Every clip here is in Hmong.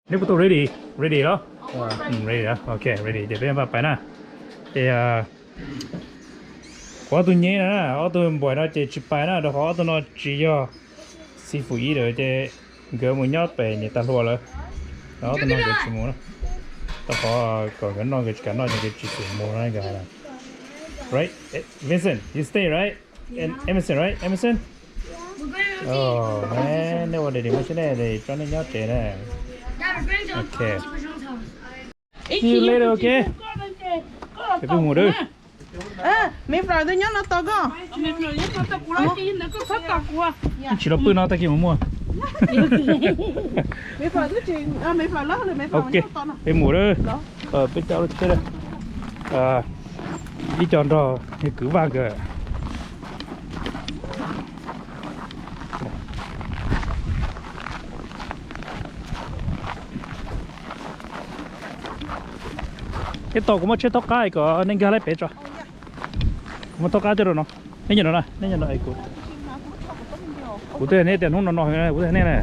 Neb puas tau ready? Ready los? Ready los. Ok, ready ces peb pais na. Ces kuv ob tug nyeb na, ob tug npuais no ces tsis pais na, rau qhov ob tug no tsis yog xib fwm ib lawm ces nkawd mus nyob pem niam tais hluas lawm. Ob tug no nkawd tsis mus na, rau qhov kom nkawd noj nkawd tsis kam noj ces nkawd tsis xav mus na nkawd hais na. Right? Vincent, you stay, right? And Emerson, right? Emerson? Oh, man, nej ua ready mus xwb, nej tso nej nyob tsev na. Ok. See you later, ok? Peb mus dawb. Me Fla twb nyob no tos koj. Tsis los pw no tag kis mus muag. Ok, peb mus dawb. Peb coj lub tsheb dawb. Ib co nrog kwv Vaj nkawd. Ib tau kuv muab tsheb thaub qab kom nej nkag lawm pem tso. Kuv muab thaub qab coj rau no. Nej nyob no na, nej nyob no. Kuv twb hais nej tias hnub no no kuv twb hais nej na.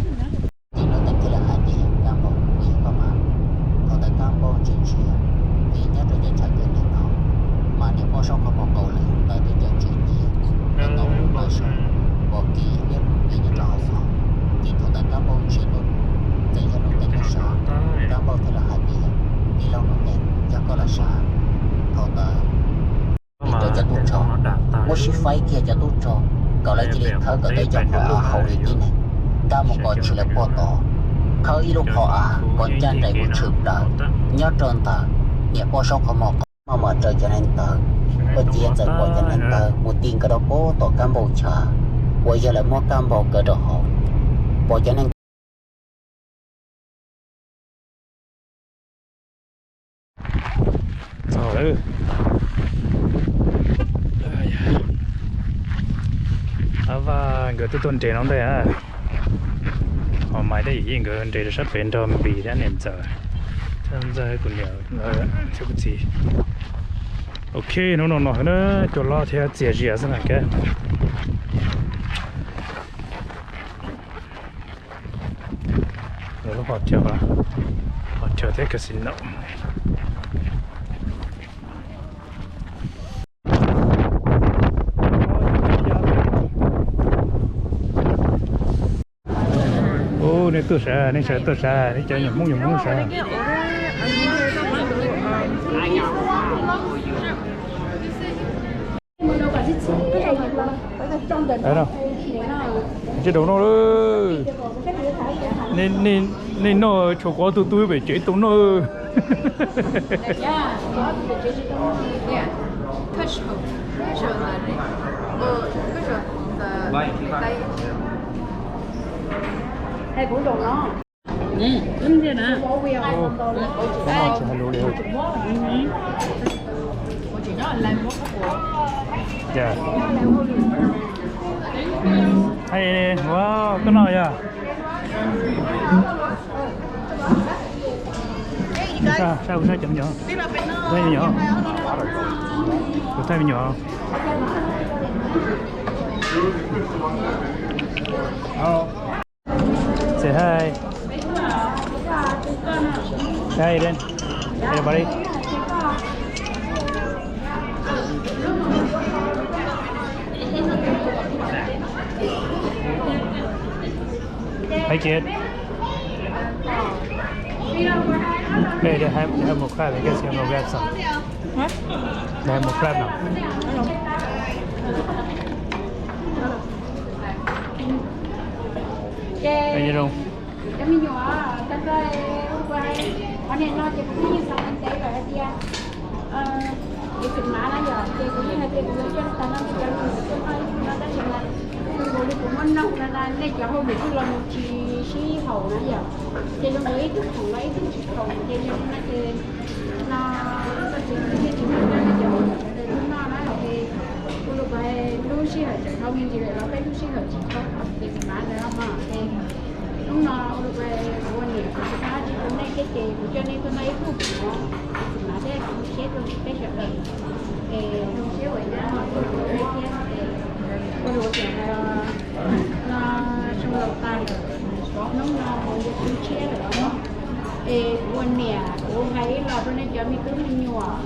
Tim nuav teb kiag lawv hais tias yog kab npauj, kuv yog koj mas. Thaum ntawd kab npauj ntsia ntsia, vim nyob rau cov chaw kws neeg no mas niam poj saub qhov muag qau lawm ntawd twb cov tswv ciab, tau ub pab saub, pom kev liab pom kev nyob rau hauv zog. Ces thaum ntawd kab npauj ntsia tuaj, txawm yog lub ntees los sab, kab npauj thiaj los hais tias, tij laug Nuj Teem, yog koj los sab. Thaum ntawd rau cov tub rog, muab sib faib kiag cov tub rog kom lawv cia li khawb kom tau cov qhov av hauv li tib neeg, nkag mus kom tshwm lawv puag tod, khawb ib lub qhov av kom ncaj nraim mus tshwm plaws nyob rau ntawm niam poj saub qhov muag qau. Maj mam raws cov neeg ntawd, ua ciav txawm pom cov neeg ntawd mus ti nkawd rau puag tom kab npauj chaw uas yog lawv muab kab npauj kaw rau hauv. Pom cov neeg Txog lawm. Ab Vaj nkawd twb tuaj nres no ntej na. Ho Maiv thiab Yim Yij nkawd nres rau sab pem nrog Npis thiab niam ntxawm, thiab Ntxawg, kuv niam, thiab kuv txiv. Ok, hnub no no na, cua loj thiab txias zias xwb na kab. Lub hos chaw, hos chaw thiab casino. Ub, nej tuaj sav, nej sav tuaj sav, nej cov nyuam Hmoob nyuam Hmoob sav. Tsis daus noj, nej noj tshuav kuv ob tug tub pem tsev tau noj. Tsis hais lus li. Hais, wow, koj noj yog? Sab kuv sab cov me nyuam, kuv sab me nyuam, kuv sab me nyuam. Say hi. Say hi then. Everybody. Hi, kid. Hey, they have, they have more crab. I guess you have more crab some. Huh? They have more crab now. Hey, you know. Cov me nyuam, tag nrho ua qhov niam no ces kuv twb yeej xav ntev lawm hais tias ib tug mav na yom, ces kuv yeej hais tias kuv yuav coj tag no cov me nyuam coj noj ib tug no tab sis mas zoo nkaus li kuv muab noj no na nej cov hauj lwm kuj los mus tsis sib haum na yom, ces zoo nkaus ib tug khoom los ib tug tsis khoom ces yog li no ces no koj txiv kuv thiaj tsis muab noj cov hauj lwm sawv daws tuaj noj na ces kuv lub, lub sij hawm tseem dhau me ntsis lawm los peb lub sij hawm tsis tau ces txiv mav ntawd no ces hnub no ua niam kuv tsis paub tsis pub nej thiab ces kuv coj nej tuaj noj ib pluj no, txiv mav thiab kuv siab rau peb sawv daws es zoo siab uas nyob no tuaj pub nej thiab es ua rau tias no zoo laus tas lawm, hnub no mus yuav tu siab lawm os. Niam, kuv hais ib los rau nej cov me tub me nyuam,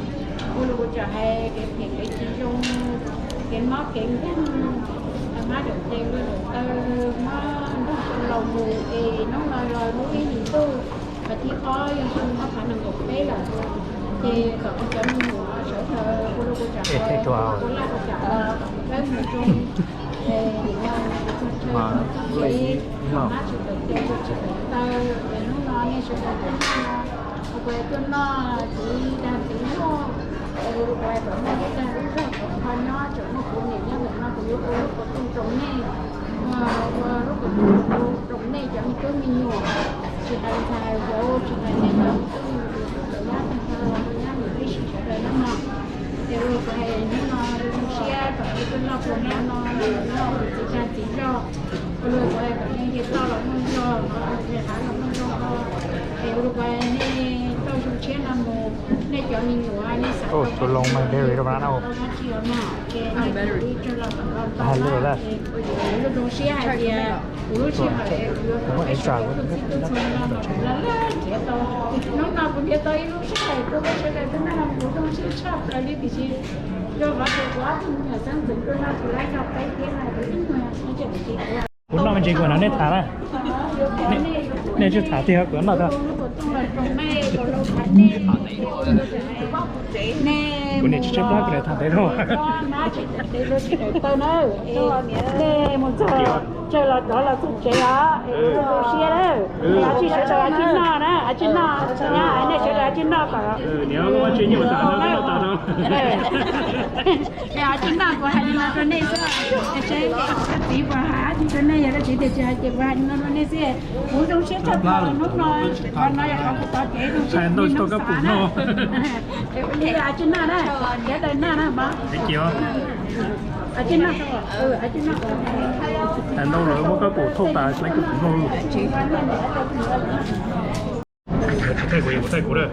ua li kuv tseem hais kev phem kev tsis zoo, kev mob kev nkeeg, mab daim tes luag daim taw, mob nrog xyoo laus mus es hnub no yog lub ib hlis ntuj, vas thib ob yog xyoo ob phav nees nkaum peb lawm. Ces kom kuv cov me nyuam sawv daws ua li kuv tseem hais, ua laj ua kam los kom peb mus zoo. Es nim no txog chaw txog kev, mab tsis daim tes luag tsis daim taw, es hnub no nej sawv daws tuaj noj no, ua kuv tuaj noj txiv dag txiv zog, es ua kuv kom muaj ib dag ib zog kom kho nyob, tseem muaj kuv niam nyob ntawm no kuv yuav ua lub kua tooj rau nej, ua lub kua tooj rau nej cov me tub me nyuam, tsis hais ntxhais vauv, tsis hais nej cov me tub me nyuam, tus tub tus nyab, tus nyab niam tib si sawv daws nyob no. Es ua kuv hais hnub no zoo siab kom nej tuaj noj kuv hnub no, noj kuv txiv dag txiv zog, ua li kuv hais kom nej nce toj los mloog zog, nce hav los mloog zog, es ua li kuv hais nej toj zoo siab no mus, nej cov me nyuam nej xav tau dab tsi los no, ces nej tus ib tsag los kom los tau na. Es kuv zoo siab hais tias kuv lub sij hawm es kuv yuav tau peb sawv daws tuaj txhij tuaj txhua no los kuv laj laj nrhiav tau. Hnub no kuv nrhiav tau ib lub sij hawm rau peb sawv daws tuaj noj no kuv zoo siab tshaj plaws li tiam sis yog vim tias kuv ob tug me nyuam xeeb ntxwv tuaj noj kuv lab nrog peb thiab no kuv ib nyuag xeeb tseem tiv kuv. Kuv noj me ntsis kuv mam nrog nej tham na. Nej tsis tham tiag kuv noj tag. Kuv niam tsis tshaib plab kuv niam tham ntev dhau. Nej mus txog tsawg los rov los txog tsev os. Zoo siab lawm. Tsis sawv daws tsis noj na, tsis noj, nej sawv daws tsis noj kom tsis noj kuv hais li no rau nej xwb. Seb koj txiv puas hais tsis rau nej, yog koj txiv tias tsis hais ces kuv hais li no rau nej xwb. Kuv zoo siab tshaj plaws hnub no, qhov no yog qhov kuv tov kev zoo siab tshaj plaws na. Tsis noj na, sawv daws noj na mog. Tsis noj, tsis noj. Hais ntau lawm muab koj pum thauj tas hlais kuv pum noj. Tsis thaij kuv, kuv thaij kuv lawm.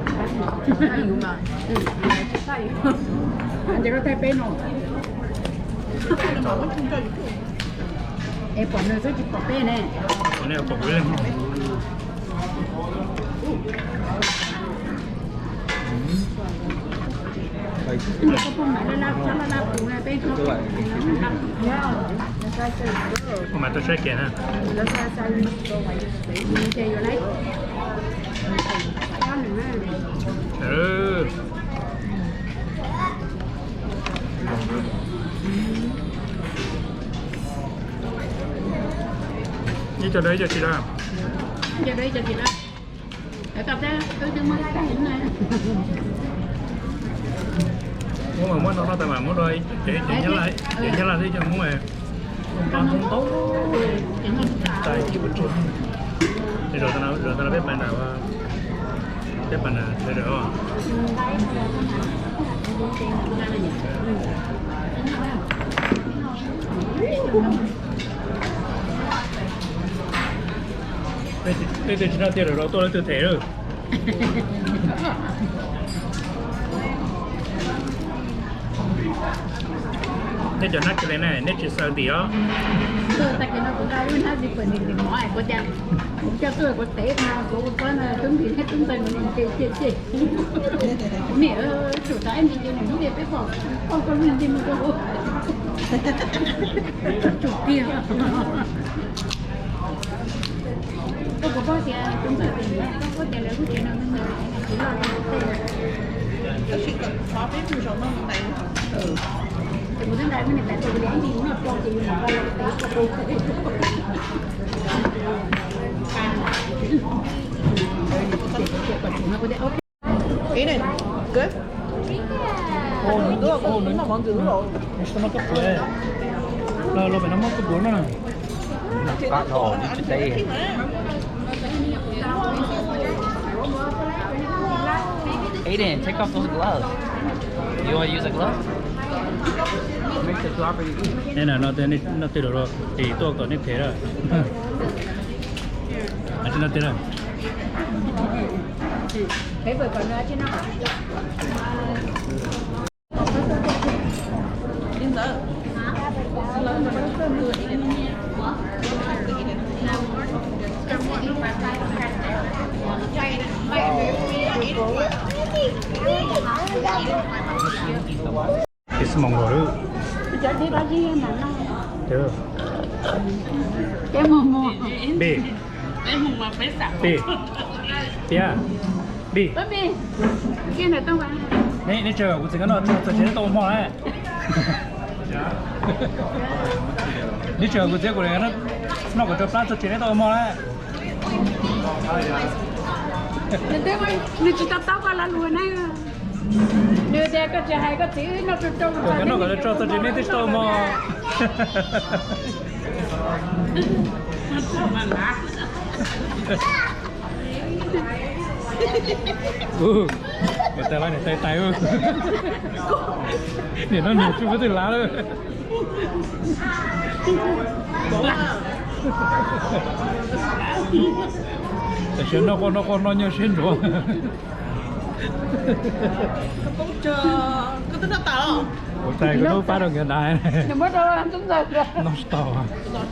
Ces koj thaij peb no. Es pom nws xwb tsis pom peb ne. Pom kuv ib leeg. Ua mas tau saib kiag na. Ib co dawb ib co tsis dawb. Muab mas muab no no tas mas muab rau cev Nyab Laj, cev Nyab Laj thiab cov Hmoob. Zaum no peb pais nram, peb pais nram sawv daws. Tej twg tsis noj tiaj lawm los tuaj leej twg them lawm. Neb cov hnab kis li ne, neb tsis xaws ntim os. Tag kis no kuv nqa lub hnab ris pawg ntim ntim mov kuv tias, kuv coj tuaj kuv tev no kuv ua pob no tub ntim thiab tub ntxawg no ces ces ces. Kuv niam tsum tau ib nti ces nws hnub tias peb pom poj koj lub nti mus rau tsum kiag. Koj puas paub tias tub ntxawg tim koj paub tias lawv lub tsev no tsis loj li tej na. Tab sis kom qhov peb mus zaum no mus tais. Ces kuv twb nqa me tais rau kuv niam ib nti noj rau ces yus mam nqa los tais. Ê này, good. Ồ, nướng, ồ, nướng món dữ rồi. Nướng món gấp rồi. Lo, lo phải nấu món gấp bốn mà. Got no, you should stay here. Aiden, take off those gloves. You want to use a glove? Make the two for you. Neb na, no tej, no tej lawm los ces tuaj kom neb them lawm. Tsis no tej lawm. Mus nkaus lawm. Cov dib dab zib mas no. Peb mus mus. Bi. Bi. Pia. Bi. Neb, neb tseem kuv txiv noj tso txog tsev neb tau ua hmo lawm. Neb tseem kuv txiv kuv noj kom tso plab txog tsev neb tau ua hmo lawm. Nws tsis to taub koj lo lus na. Nws tias koj tsis hais koj txiv wb noj tso tso. Koj noj kom tso txog tsev neb twb tsis tau ua hmo. Niam tais los niam tais tais. Niam no niam tsis muaj twg lav lawm. Tam sim no noj quaj noj quaj noj nyuaj siab ntsuav. Ua tsaig koj lub pab rau nkawd na. Noj tsis tau. Lawv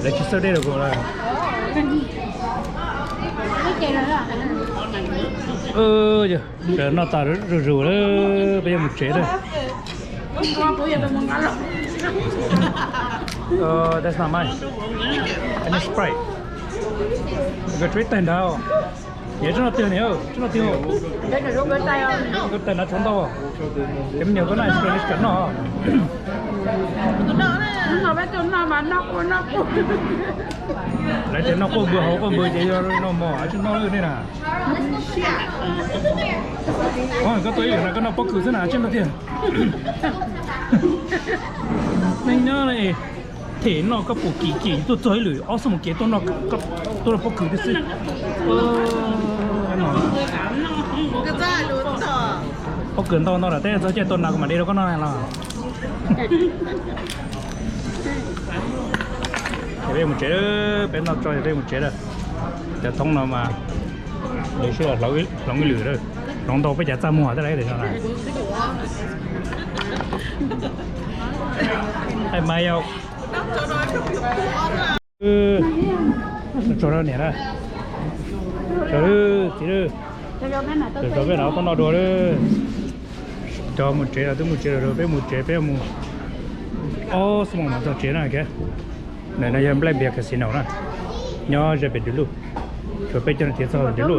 tsis xav dej rau kuv lawm. Yog, noj tas zuj zus lawm, peb yuav mus tsev lawm. That's not mine. I need Sprite. Nkawd tsuas ib tag nrad. Niam, tsis noj tiag niam, tsis noj tiag. Nkawd tag nrad tshuav ntau. Cov me nyuam koj noj ice cream, noj. Lawv tias noj quaj npws haus quaj npws ces yog noj mov tsis noj lawm nej na. Koj tuaj ib lwm no koj noj pob kws xwb na, tsis noj tiag. Neej nyob li, them noj koj pum kim kim tuaj txog ib lwm ob xuab moos kev tuaj noj, tuaj noj pob kws thiab xwb. Pob kws ntau ntau lawm, teb txog caij tuaj noj kuv mam de rau koj noj los. Ces peb mus tsev, peb noj tso ces peb mus tsev lawm. Cov thoob no mas nws sib hloov ib lwm, hloov ntau peb cav txaj muag thiab lawm tiam no na. Hais mas yog tso rau niam na. Tso lawm txiv lawm. Tso peb no koj noj dua lawm. Cov mus tsev los twb mus tsev lawm, peb mus tsev, peb mus ob xuab moos mas txog tsev na. Ntawm no yog Blackbeard Casino na, nyob ze pem Dub Luj. Tshuav peb caug nas this txog Dub Luj.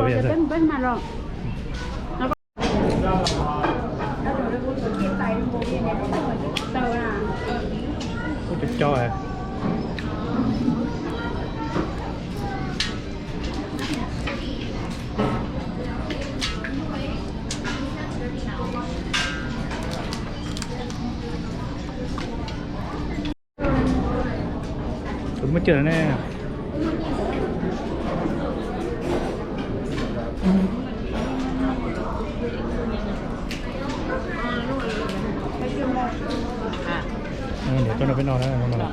Ub, cov cov. Kuv muab coj ne. Niam tuaj nrog peb noj na.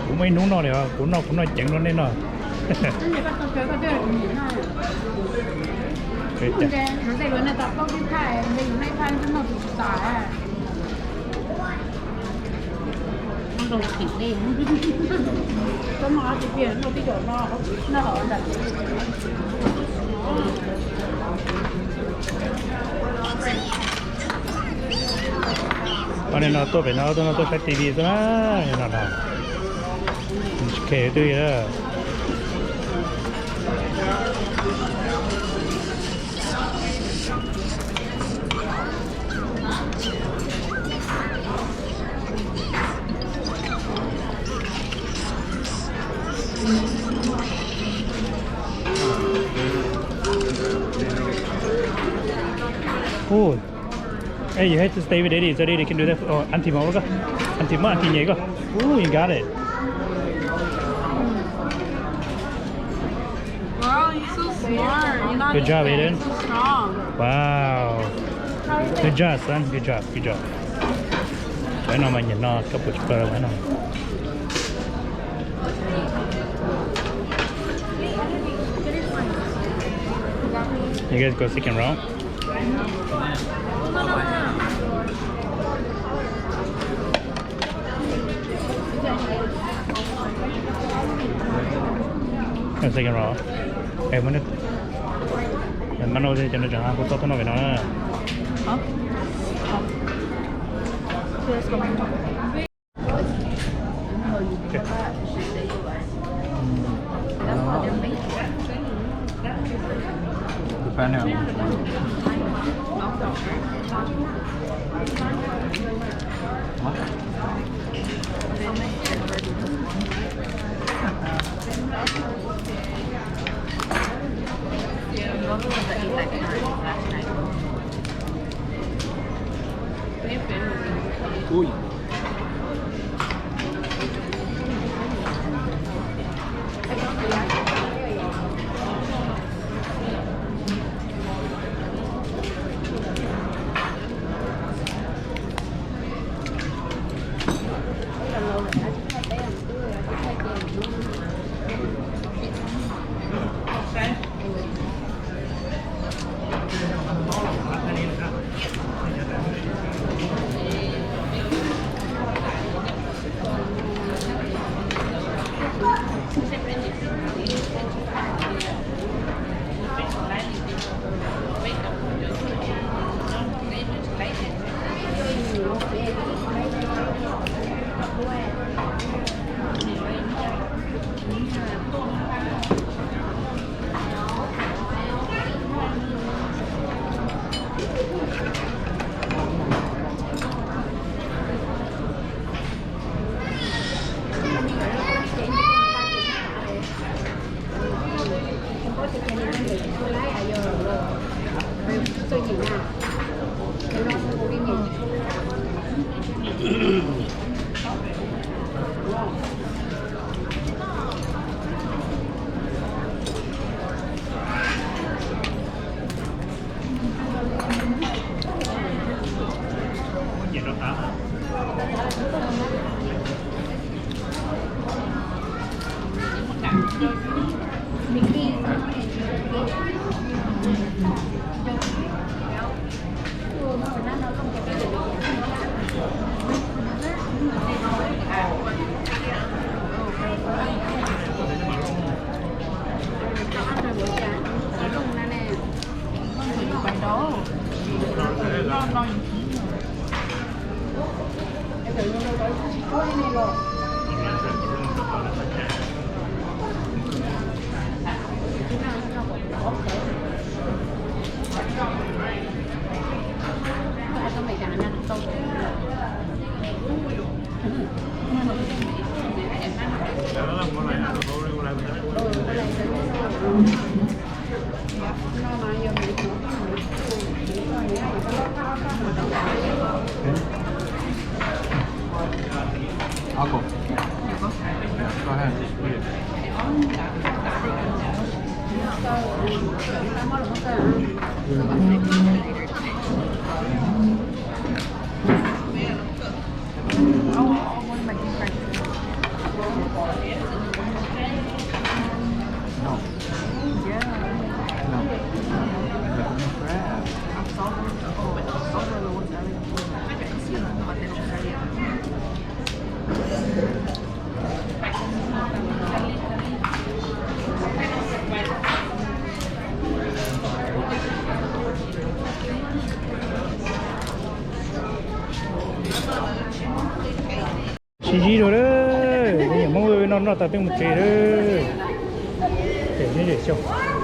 Kuv muaj ib hnub noj li os, kuv noj kuv noj ceev rau nej noj. Ob niag no tuaj pem no tuaj no tuaj saib T V xwb na, no no. Tsis kheev twg li. Ui. Hey, you have to stay with Daddy so Daddy can do that. Oh, Auntie Mo ko. Auntie Mo, Auntie Nyei ko. Ooh, you got it. Wow, you're so smart. You're not Good job, Aiden. So strong. Wow. Good job, son. Good job. Good job. Peb no mas nyiam no, koj puas tsis pab peb no? You guys go second round. Second round. Mano, cov no tseem kuv txob tuaj noj pem no na. Ui. Sib ntsib rau lawm, cov niam Hmoob no noj tas peb mus tsev lawm. Ces nyob ze xyoo.